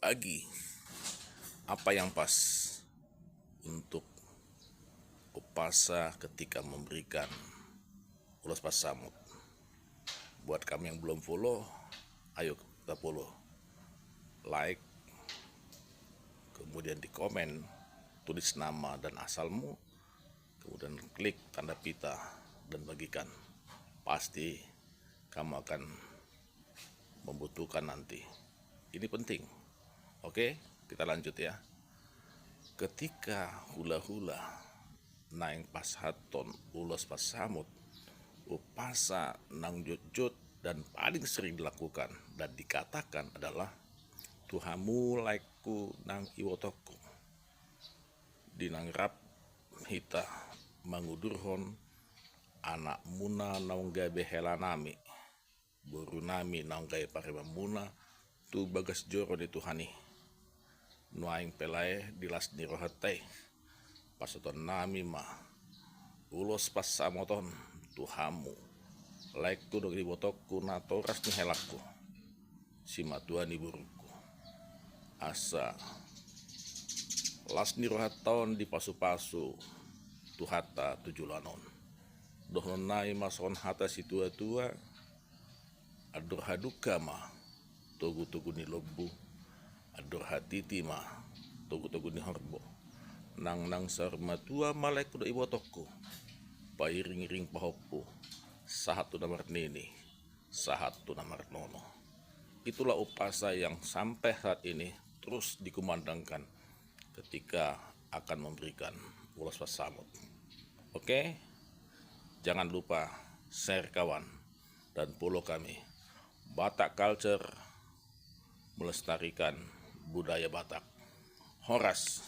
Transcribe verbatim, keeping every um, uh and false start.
Agi, apa yang pas untuk umpasa ketika memberikan ulos pansamot? Buat kamu yang belum follow, ayo kita follow. Like, kemudian di komen, tulis nama dan asalmu, kemudian klik tanda pita dan bagikan. Pasti kamu akan membutuhkan nanti. Ini penting. Oke, kita lanjut ya. Ketika hula-hula naeng pasahathon ulos pansamot, umpasa naung jotjot dan paling sering dilakukan dan dikatakan adalah, "Tu hamu laengku nang ibotongku." Di na rap hita mangudurhon anakmuna naung gabe helanami, borunami naung gabe paribanmuna tu bagas joro ni Tuhan i. Nuaeng pe lae, di las ni rohanta i, pasahatonnami ma ulos pansamot on tu hamu laengku dohot ibotongku natoras ni helangku, simatua ni borungku. Asa las ni rohanta on dipasu-pasu Tuhanta tu joloan on. Dohononnami ma songon hata situa-tua: Andor hadungka ma togu-togu ni lombu, andor hatiti ma togu-togu ni horbo. Nangnang saur matua ma laengku dohot ibotongku, pairing-iring pahompu, sahat tu na marnini, sahat tu na marnono. Itulah umpasa yang sampai saat ini terus dikumandangkan ketika akan memberikan ulos pansamot. Oke, jangan lupa share, kawan, dan follow kami. Batak Culture melestarikan budaya Batak. Horas.